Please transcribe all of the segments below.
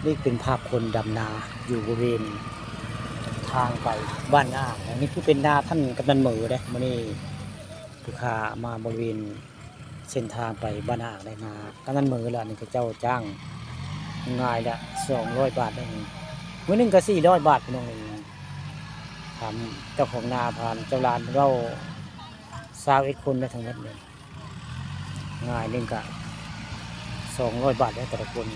ນີ້ເປັນພາບຄົນດຳນາຢູ່ບໍລິເວນທາງໄປບ້ານນາອ່າງ. ນີ້ຄືເປັນນາທ່ານກຳນັນເໝີເດ້. ມື້ນີ້ຄືຂ້າມາບໍລິເວນເສັ້ນທາງໄປບ້ານນາອ່າງໄດ້ມາ ກຳນັນເໝີລະ ອັນນີ້ເຂົາເຈົ້າຈ້າງງ່າຍລະສອງຮ້ອຍບາດເດ້. ມື້ໜຶ່ງກະສີ່ຮ້ອຍບາດ ພີ່ນ້ອງ. ຖາມເຈົ້າຂອງນາ ຖາມເຈົ້າລານ ເວົ້າຊາວເອັດຄົນໄດ້ທັງໝົດນີ້. ງ່າຍໜຶ່ງກະສອງຮ້ອຍບາດແລ້ວ ແຕ່ລະຄົນ.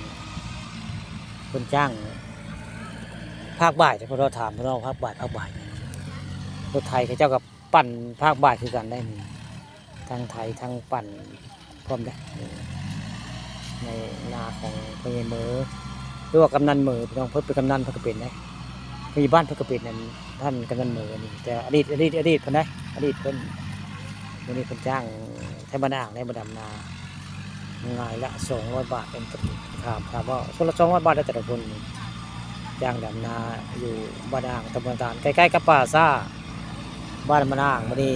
ເພິ່ນຈ້າງພາກບ່າຍເດ້ ເພາະເຮົາຖາມເພິ່ນວ່າພາກບ່າຍ ພາກບ່າຍ. ລົດໄຖເຂົາເຈົ້າກະປັ່ນພາກບ່າຍຄືກັນໄດ໋ນີ້ ທັງໄຖທັງປັ່ນພ້ອມໄດ໋. ໃນນາຂອງພໍ່ໃຫຍ່ເໝີ ຫຼືວ່າກຳນັນເໝີ ພີ່ນ້ອງ. ເພິ່ນເປັນກຳນັນ ເພິ່ນກະເປັນໄດ໋. ຜູ້ໃຫຍ່ບ້ານເພິ່ນກະເປັນ ອັນ ທ່ານກຳນັນເໝີນີ້ ແຕ່ອະດີດ ອະດີດ ອະດີດເພິ່ນໄດ໋ ອະດີດເພິ່ນ. ມື້ນີ້ເພິ່ນຈ້າງໄທບ້ານນາອ່າງໄດ້ມາດຳນາ ງ່າຍລະສອງຮ້ອຍບາດ. ເພິ່ນຖາມ ຖາມວ່າຄົນລະສອງຮ້ອຍບາດເດ້ ແຕ່ລະຄົນ. ຈ້າງດຳນາຢູ່ບ້ານນາອ່າງ ຕຳບົນນາຕານ ໃກ້ໆກັບປ່າຊ້າ ບ້ານນາອ່າງ. ມື້ນີ້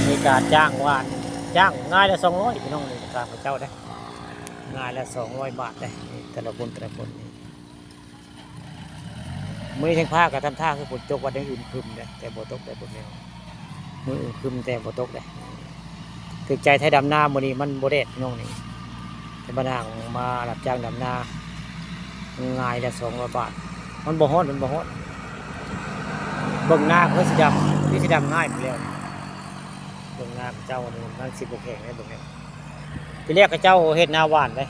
ມີການຈ້າງຫວ່ານ ຈ້າງງ່າຍລະສອງຮ້ອຍ ພີ່ນ້ອງ. ນີ້ຖາມເຂົາເຈົ້າໄດ໋ ງ່າຍລະສອງຮ້ອຍບາດເດ້ ແຕ່ລະຄົນ ແຕ່ລະຄົນນີ້. ມື້ນີ້ທັງພາກກະທຳທ່າຄືຝົນຕົກ ວັດຍັງອຶມຄຶມເດ້ ແຕ່ບໍ່ຕົກໄດ໋ ບໍ່ແມ່ນ ມື້ອຶມຄຶມແຕ່ບໍ່ຕົກເດ້. ຖືກໃຈໄທດຳນາມື້ນີ້ ມັນບໍ່ແດດ ພີ່ນ້ອງ. ນີ້ ແຕ່ບ້ານນາອ່າງມາຮັບຈ້າງດຳນາ ງ່າຍລະສອງຮ້ອຍບາດ. ມັນບໍ່ຮ້ອນ ມັນບໍ່ຮ້ອນ. ເບິ່ງນາເພິ່ນຊິດຳ ຄືຊິດຳງ່າຍພຸ້ນແລ້ວ. ເບິ່ງນາເຈົ້ານີ້ ມັນຊິບໍ່ແຂງເດ້ ເບິ່ງແລ້ວ. ທີແລກເຂົາເຈົ້າເຮັດນາຫວ່ານເດ້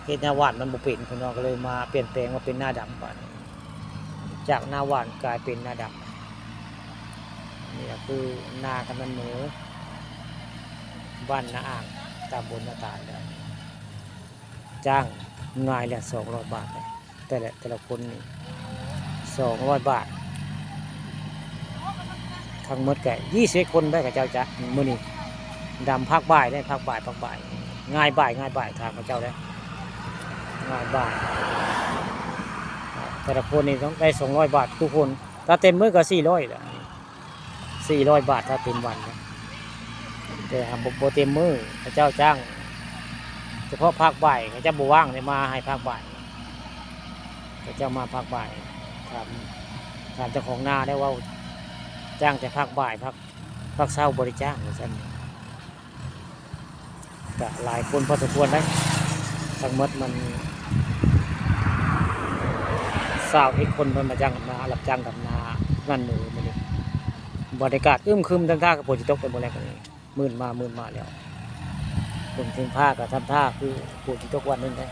ເຮັດນາຫວ່ານມັນບໍ່ເປັນ ພີ່ນ້ອງ ກະເລີຍມາປ່ຽນແປງມາເປັນນາດຳບາດນີ້. ຈາກນາຫວ່ານກາຍເປັນນາດຳ. ນີ້ລະຄືນາກຳນັນເໝີ ບ້ານນາອ່າງ ຕຳບົນນາຕານ. ຈ້າງງ່າຍລະສອງຮ້ອຍບາດເດ້ ແຕ່ລະ ແຕ່ລະຄົນນີ້ສອງຮ້ອຍບາດ. ທັງໝົດກະຊາວເອັດຄົນໄດ໋ ເຂົາເຈົ້າຈ້າງມື້ນີ້. ດຳພາກບ່າຍເດ້ ພາກບ່າຍ ພາກບ່າຍ ງ່າຍບ່າຍ ງ່າຍບ່າຍ ຖາມເຂົາເຈົ້າເດ້ ງ່າຍບ່າຍ. ແຕ່ລະຄົນນີ້ຕ້ອງໄດ້ສອງຮ້ອຍບາດທຸກຄົນ. ຖ້າເຕັມມື້ກະສີ່ຮ້ອຍລະ ສີ່ຮ້ອຍບາດ ຖ້າເຕັມວັນນະ. ແຕ່ຫາກບໍ່ ບໍ່ເຕັມມື້ ເຂົາເຈົ້າຈ້າງສະເພາະພາກບ່າຍ ເຂົາເຈົ້າບໍ່ວ່າງເດ້ ມາໃຫ້ພາກບ່າຍ. ເຂົາເຈົ້າມາພາກບ່າຍ ຖາມ ຖາມເຈົ້າຂອງນາໄດ້ ເວົ້າຈ້າງແຕ່ພາກບ່າຍ ພາກ ພາກເຊົ້າບໍ່ໄດ້ຈ້າງ ວ່າຊັ້ນ. ກະຫຼາຍຄົນພໍສົມຄວນໄດ໋ ທັງໝົດມັນຊາວເອັດຄົນ ເພິ່ນມາຈ້າງດຳນາ ຮັບຈ້າງດຳນານັ້ນມື້ ມື້ນີ້. ບັນຍາກາດອຶມຄຶມ ທຳທ່າກະຝົນຊິຕົກແຕ່ມື້ແລງນີ້ ມືດມາ ມືດມາແລ້ວ. ເບິ່ງເທິງຟ້າກະທຳທ່າຄືຝົນຊິຕົກວັນໜຶ່ງໄດ໋.